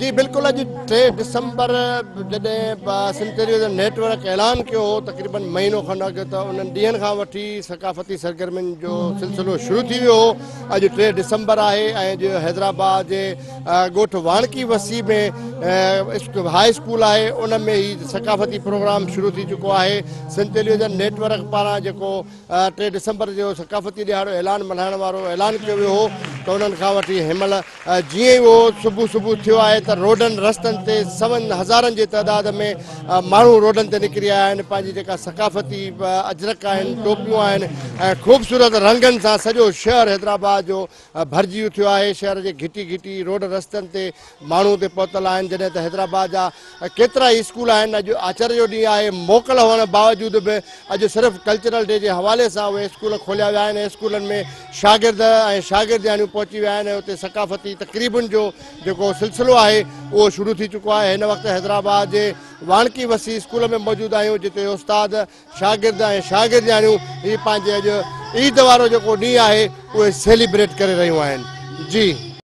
جي بلڪل اڄ 3 ڊسمبر جڏهن سنڌ ٽيليويزن نيٽ ورڪ اعلان ڪيو هو تقريبن مهينو کن اڳ ته انهن ڏينهن کان وٺي ثقافتي سرگرمين جو سلسلو شروع ٿي ويو هو. اڄ 3 ڊسمبر آهي ۽ اڄ حيدرآباد جي ڳوٺ واڻڪي وسي ۾ هاء اسڪول آهي ان ۾ هي ثقافتي پروگرام شروع ٿي چڪو آهي. سنڌ ٽيليويزن نيٽ ورڪ پاران جيڪو 3 ڊسمبر جو ثقافتي ڏهاڙو اعلان ملهائڻ وارو اعلان ڪيو ويو هو ته انهن کان وٺي هن مهل جيئن ئي اهو صبح صبح ٿيو آهي ته روڊن رستن تي سون هزارن جي تعداد ۾ ماڻهو روڊن تي نڪري آيا آهن پنهنجي جيڪا ثقافتي اجرڪ آهن ٽوپيون آهن ۽ خوبصورت رنگن سان سڄو شهر حيدرآباد جو ڀرجي اٿيو آهي شهر جي گهٽي گهٽي روڊ رستن تي ماڻهو اتي پهتل آهن جڏهن ته حيدرآباد جا ڪيترا ئي اسڪول آهن اڄ آچر جو ڏينهن آهي موڪل هئڻ باوجود به اڄ صرف ڪلچرل ڊي جي حوالي سان اهي اسڪول کوليا ويا آهن ۽ اسڪولن ۾ شاگرد ۽ شاگردياڻيون پهچي ويا آهن ۽ اتي ثقافتي تقريبن جو جيڪو سلسلو آهي اهو شروع ٿي چڪو آهي هن وقت حيدرآباد جي واڻڪي وسي اسڪول ۾ موجود آهيون جتي استاد شاگرد ۽ شاگردياڻيون هي پنهنجي اڄ عيد وارو جيڪو ڏينهن آهي اهي سيليبريٽ ڪري رهيون آهن جي.